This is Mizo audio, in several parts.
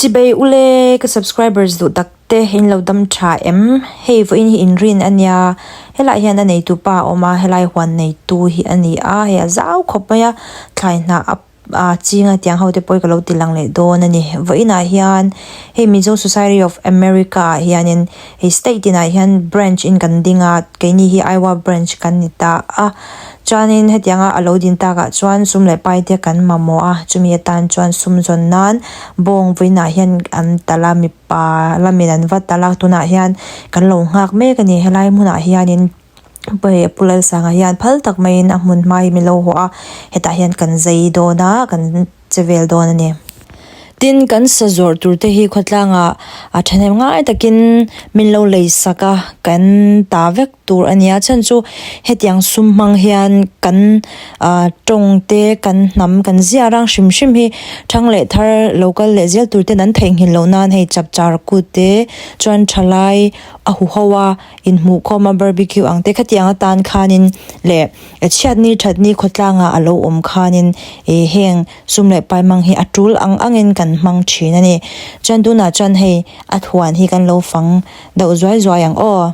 Chibei ule ka subscribers duh tak te in lo dam tha em? Hei vawiin hi inrin a nia, helaiah hian a neitu pa a awm a, helai huan neitu hi a ni a, hei a zau khawp mai a, thlai hnah a a ching a tiang ho te pawh hi ka lo ti lang leh dawn a ni. Vawiinah hian hei Mizo Society of America ah hianin hei state tinah hian branch in kan ding a, keini hi Iowa branch kan ni ta a, chuanin hetianga a lo din takah chuan sum leh pai te kan mamawh a, chumi atan chuan sum zawn nan bawng vawiinah hian an talh a, mipa lamin an va talh a, tunah hian kan lo nghak mek a ni helai hmunah hianin. Pu Lalsanga hian phal tak maiin a hmun hma hi min lo hawh a, hetah hian kan zai dawn a, kan che vel dawn a ni. Tin, kan sa zawrh tur te hi khawtlangah a thahnem ngai takin min lo lei sak a, kan ta vek tur a nia. Chhan chu hetiang sum hmang hian kan ah tawng te, kan hnam, kan zia rang hrim hrim hi thang leh thar lo kal leh zel tur ten an theihnghilh loh nan hei chapchar kut te chuan thalai a huho a. Inhmuhkhawm a barbecue ang te khatiang atan khanin leh chhiatni thatni khawtlangah a lo awm khanin ih heng sum leh pai hmang hi a tul ang angin kan hmang thin a ni. Chuan tunah chuan hei a thuan hi kan lo fang deuh zuai zuai ang aw.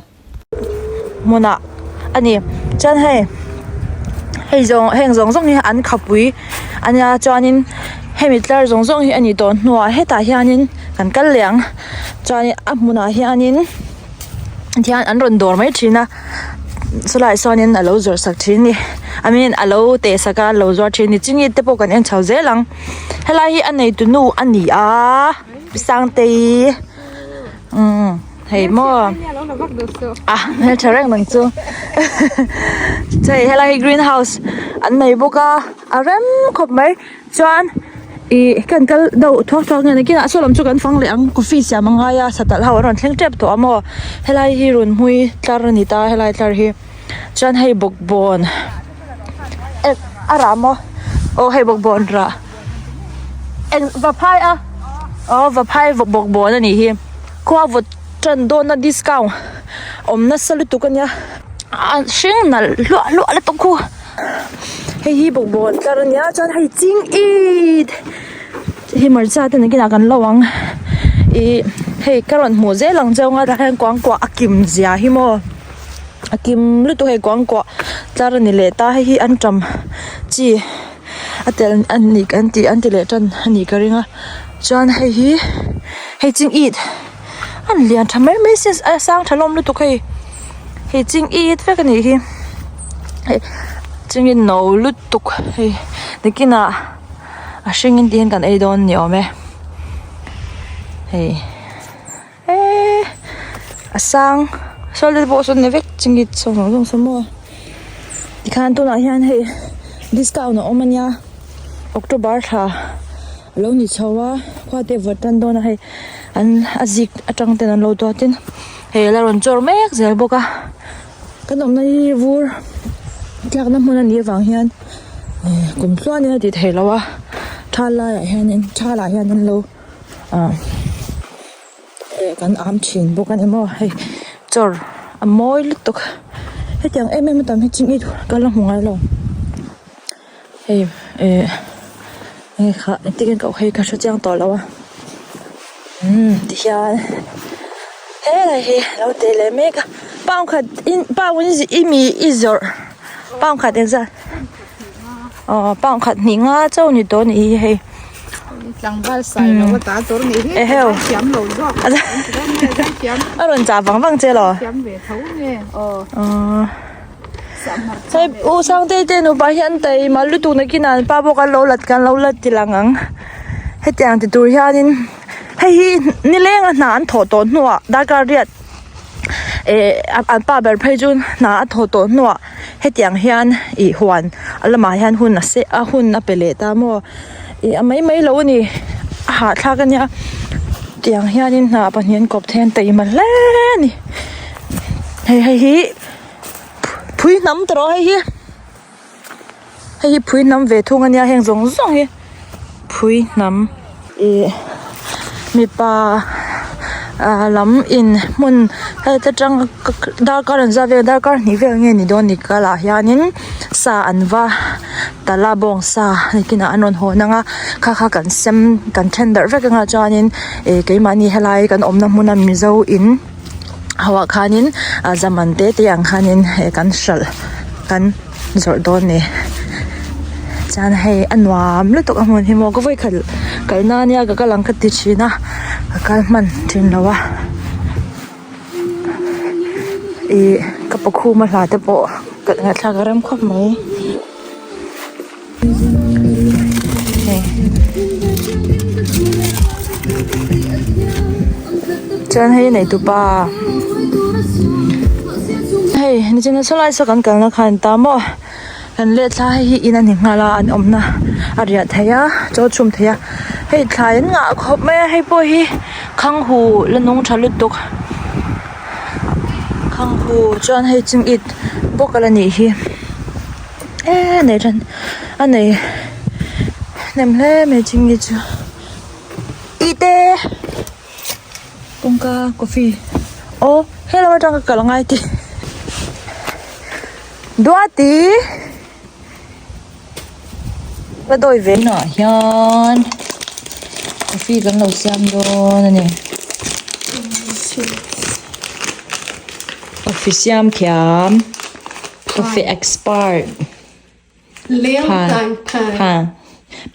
Hmunah a ni. Chuan hei hei zawng heng zawng zawng hi an khapui a nia chuanin hemi tlar zawng zawng hi a ni tawh hnuah hetah hianin kan kal leh ang chuanin a hmunah hianin. Tihian an rawn dawr mai thin a chulaiah sawnin a lo zawrh sak thin a ni I mean a lo teh sak a a lo zuar thin a ni chini te pawh kan en chho zel ang helai hi a neitu nu a ni a Sangtei umm hei maw a hmeltha reng ang chu hei helai hi green house an nei bawk a a rem khawp mai. Chuan ih kan kal deuh thuak thuak nge nakinah saw lam chu kan fang leh ang coffee siam a ngai a satalh ho an rawn thleng tep tawh a maw helai hi run hmui tlar a ni ta helai tlar hi chuan hei bawkbawn eh a rah maw aw hei bawkbawn rah eng vaphai a aw vaphai bawkbawn a nih hi khua vawt tan dawn a discount awm nasa lutuk a nia a hring nalh hluah hluah lutuk khu. Hei hi bawkbawn tlar a nia chuan hei ching it hei hmarcha te nakinah kan lo ang ih hei ka rawn hmuh zel ang cheu ang a tah hian kuangkuah a kim zia hi maw a kim lutuk hei kuangkuah tlar a ni leh ta hei hi anṭam chi a tel a ni an tih an ti leh tan a nih ka ring a chuan hei hi hei ching it an lian tha mai mai sin a sang tha hlawm lutuk hei hei ching it vek a nih hi hei ching in no lutuk hei nakinah a hring in tihian kan ei dawn ni awm e hei eee a sang saw te pawh saw ni vek ching it saw zawng zawng saw maw tikhan tunah hian hei discount a awm a nia october thla. A lo ni chho a khua te vawt tan dawn a hei an a zik atang ten an lo duat in hei a la rawn chawr mek zel bawk a kan awmna hi vur tlakna hmun a nih avang hian eh kum tluan in a ti thei lo a thal laiah hianin thal ah hian an lo ah eh kan am thin bawk a ni maw hei chawr a mawi lutuk hetiang em em a tam hi ching i ka la hmu ngai lo. Hei eh enge kha engtin nge ka hei ka hre chiang tawh lo a umm tihian helai hi lo teh leh mek a pound khat in pound in i mi i zawrh pound khat engzat aw pound khat hnih nga chauh ni tawh a nih hi hei. Tlangval sai lo a ta tur nih hi Eheu. thiam lo zawk A rawn chah vang vang che lo. Thiam ve tho nge aw. Hei u Sangtei te nupa hi an taima lutuk nakinah an pa pawh kan lo lat kan lo la ti lang ang hetiang ti tur hianin hei hi nileng a hna an thawh tawh hnuah darkar riat eh an pa ber phei chu hna a thawh tawh hnuah hetiang hian ih huan a lamah hian hun a se a hun a pe leh ta maw ih a mai mai lo a ni a hahthlak a nia tiang hianin hna pahnih an kawp thei an taima hle a ni hei hei hi. Phui hnam ta rawh hei hi hei hi phui hnam ve thung ania heng zawng zawng hi phui hnam ih mipa ah lam in hmun hei ta tang darkar an zah vel darkar hnih vel nge ni dawn ni kalah hianin sa an va. Tala bawngsa nakinah an rawn hawn ang a kha kha kan sem kan then darh vek anga chuanin ih keimahni helai kan awmna hmuna mizo in ho ah khanin ah zaman te te ang khanin eh kan hralh kan zawrh dawn a ni chuan hei a nuam lutuk a hmun hi maw ka vawikhat kalna ania ka kal ang ka ti thin a ka kal hman thin lo a. Ih ka pakhuma hla te pawh ka ngaihthlak a rem khawp mai. Chuan hei neitupa hei nichina sawlai saw kan kalna khan ta maw kan let thla hei hi in a ni nghal a an awmna a riah theih a chaw chhum theih a hei thlai an ngah khawp mai a hei pawh hi khanghu la nung tha lutuk khanghu chuan hei chingit bawk a la nih hi eee nei than a nei hnem hle mai chingit chu ih te kawngka coffee aw helam atang ka kal angai tih. Duati va dawi ve ah hian coffee kan lo siam dawn a ni coffee siam thiam coffee expert phan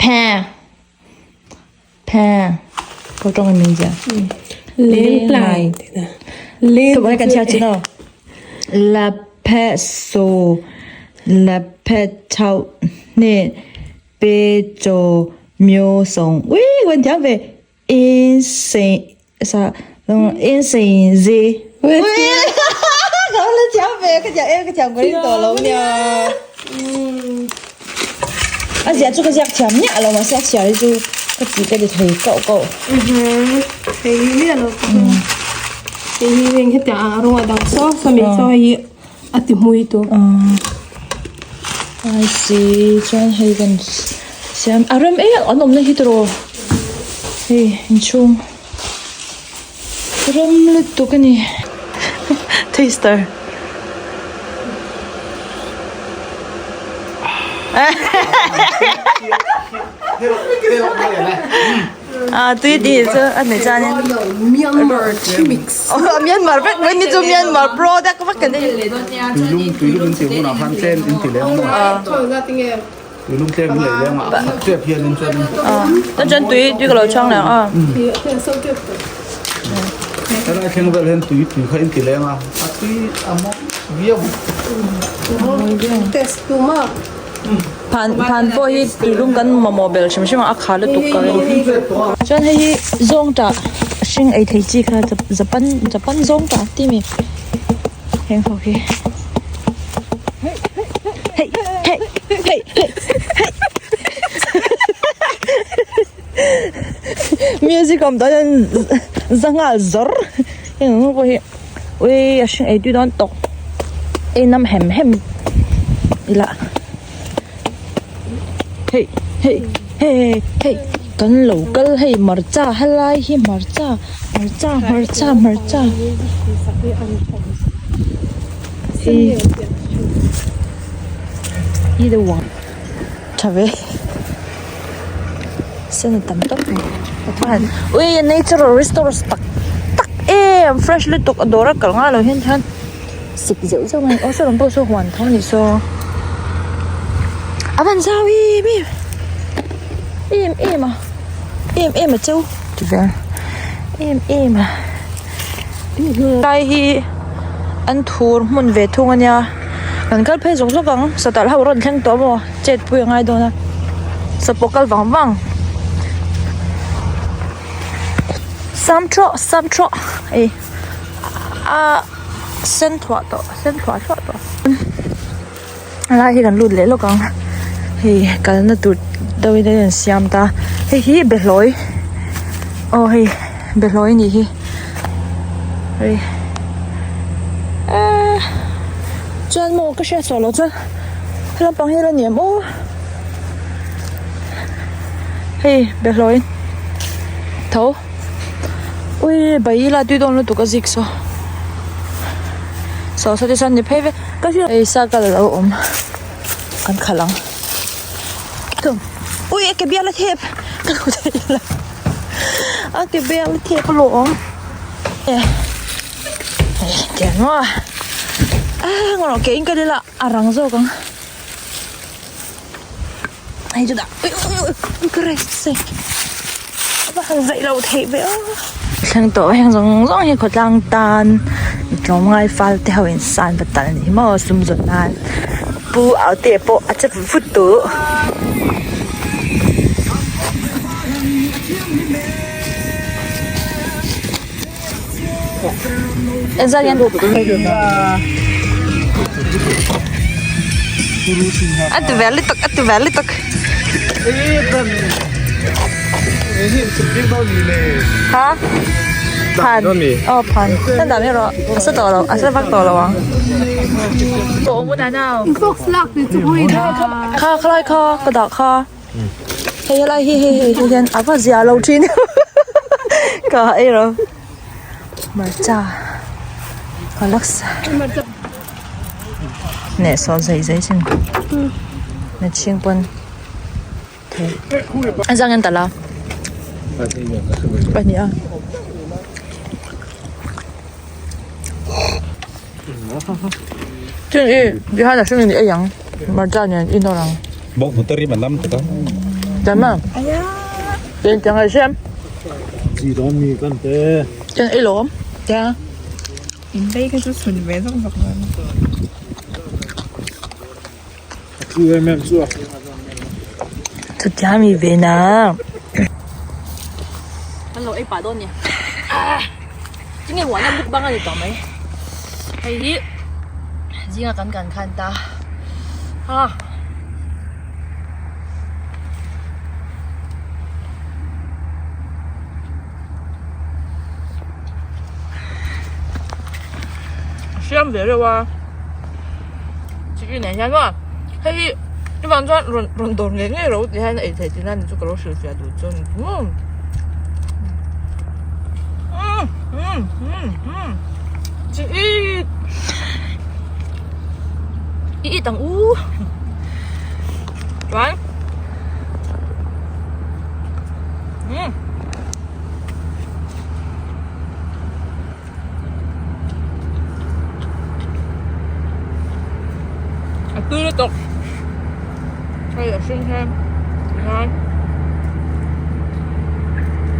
phan phan ko tawng in min zia leng lai tu kan chhiar chin aw la phe so la phe chau ne pe cho myo song ui wan thiam ve in se sa in se zi ui ka la thiam ve ka thiam em ka thiam ka ring tawh lo nia a ziah chu ka ziak thiam miah lo mahse a chhiar hi chu ka tih ka ti thei kauh kauh hei hi miah lo hei hi heng hetiang ang a rawng a dang saw saw mi saw hei hi a ti hmui tur I see chuan hei kan siam a rem em an awmna hi tiraw hei inchhung rem lutuk a ni taster. Ah tui tih chu a ni chuanin Myanmar tea mix Myanmar vek mai ni chu Myanmar product vek an ni Tuilum tuilum in tih hunah khan tlem in ti leng maw tuilum tlem in lei leng a khat tep hian in chuan chuan chuan tui tui ka lo chhuang leh ang a helai thleng vel hian tui tui kha in ti leng a a tui a mawi viau test tum a phan phan pawh hi tuilum kan mamawh bel hrim hrim a a kha lutuk ka ring chuan hei hi zawngtah hring ei thei chi kha japan japan zawngtah tih mi heng ho hi hei hei hei hei music awm tawh hian za nghal zawr heng ang pawh hi ui a hring ei tui dawn tawk ei nam hem hem ila hei hei hei hei kan lo kal hei hmarcha helai hi hmarcha hmarcha hmarcha hmarcha hi hi deuh ang tha ve sen a tam tawp mai ui natural restaurant tak tak em fresh lutuk a dawr a kal ngai lo hian hian sik zeuh zeuh mai aw saw lam pawh saw huan tho a ni saw a van zau em em em em a em em a cheu ti vel em em a lai hi an thur hmun ve thung a nia kan kal phei zawk zawk ang satal ho rawn thleng tawh maw chet pui a ngai dawn a sapawh kal vang vang sam thawh sam thawh ei a sen thuah tawh sen thuah thuah tawh a lai hi kan lut leh lawk ang hei kalna tur deuh in an siam ta hei hi behlawi aw hei behlawi a nih hi hei eee chuan maw ka hriat suah loh chuan lampang hi la ni em aw hei behlawi tho. Ui bai ila tui dawn lutuk a zik saw saw saw te chuan ni phei ve ka hriat ei sa kal alo awm kan khalh ang. thum ui a ke bial a thep ka lo thei lo a ke bial a thep alawm e tiang maw a ngaw ke in ka ila a rang zawk ang hei chutah ui ui ui ui ka rest se a va han zaih loh theih ve aw thleng tawh heng zawng zawng hi khawtlang tan tlawmngai fal te ho in san va tal a ni maw sum zawn nan pu au te pawh a che vut vut duh. A ti vel lutuk a ti vel lutuk ha phan aw phan nan dah mai rawh a sa tawh lo a sa vak tawh lo ang kha khalai kha ka dah kha. Hei helai hi hei hei hian a va zia lo thin ka ei ro hmarcha palak neh saw zai zai chin na chhing pawn thei a zang en tala pahnih a. Chin i Bihan a hring in i ei ang hmarcha nen i nawr ang. Bawk hmu te rim a nam tak a. Tam a. Chen chang ai siam. Chi dawn mi kan te. Chen i lawm. Tia. In vei kha chu chhun ve zawk zawk dawn. A thu em em chu a. Chutia mi ve na. Kan lo ei pah dawn ni. Tinge huan a mukbang a ni tawh mai. Hei hi zinga kan kan khan ta. Ha. Siam ve reuh a chicken nen hian maw hei hi chuvang chuan rawn rawn dawr ngei ngei ro ti hian a ei theih tihna ni chu ka lo hrilh fiah duh chu a ni umm umm umm umm chi it i it ang u chuan umm. A tui lutuk hei a hring hian ngai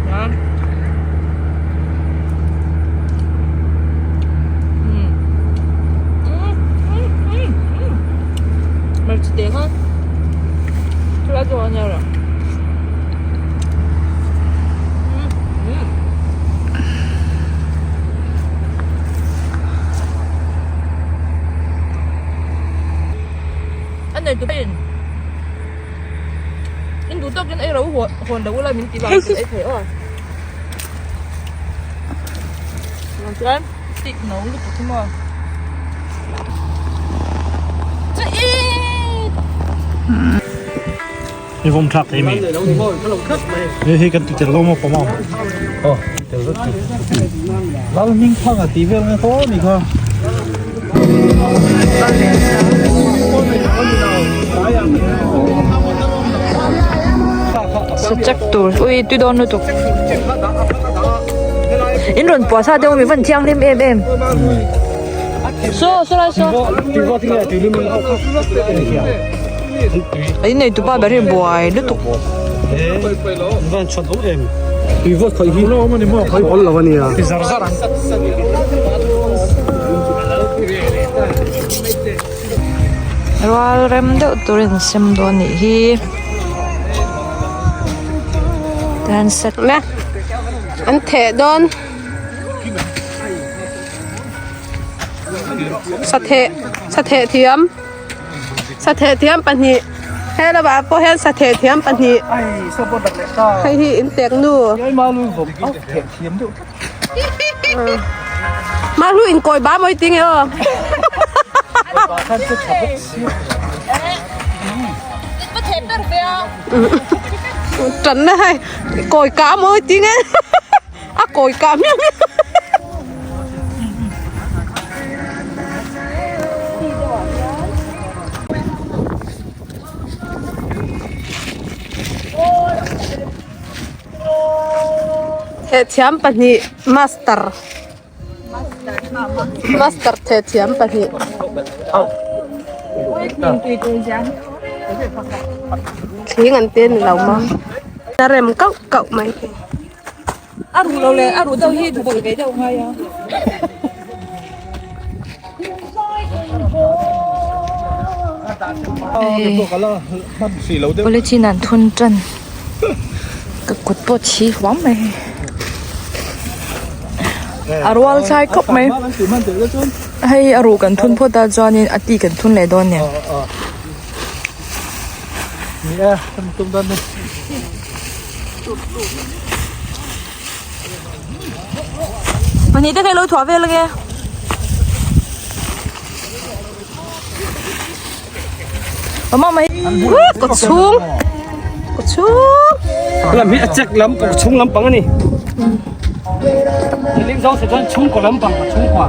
ngai um um um um um hmeichhe te kha chulai chu a nia lo. A nei tu in in duh tawkin ei ro hawn lo ula min ti vang chu ei thei aw chuan stick no lutuk hi maw chu i I vawm thlak thei mi. Hei hei kan ti tel lo maw pawm ang. Aw ti tel vek chu. Lal hming phang a ti vel nge tawh ni kha. Sachek tur ui tui dawn lutuk. In rawn puah sa deuh a mi van thianghlim em em. Saw saw lai saw. In nei tupa ber hi buai lutuk. Rual rem deuh turin sem dawn nih hi. Tihian set An theh dawn. Satheh satheh thiam satheh thiam pahnih he lamah pawh hian satheh thiam pahnih hei hi in tek nu mahlu in kawi ba mawi ting e aw. Tan na hei kawi ka mawi ting e. A kawi kah hmiah hmiah. Theh thiam pahnih master master theh thiam pahnih. Thling an te ni lo maw a rem kauh kauh mai. A ruh lo leh a ruh deuh hi duh ve deuh ngai a. Polythene an thun tan ka kut pawh thi huam mai hei a rual thlai khawp mai hei a ruh kan thun phawt a chuanin a ti kan thun leh dawn nen. Pahnih te kha ilo thuah vel ange. Mama mai. Kaw chhung. Kaw chhung. Lam hi a check lam kaw chhung lampang ani. Ling zawng se chuan chhungkaw lampang a chhungkua.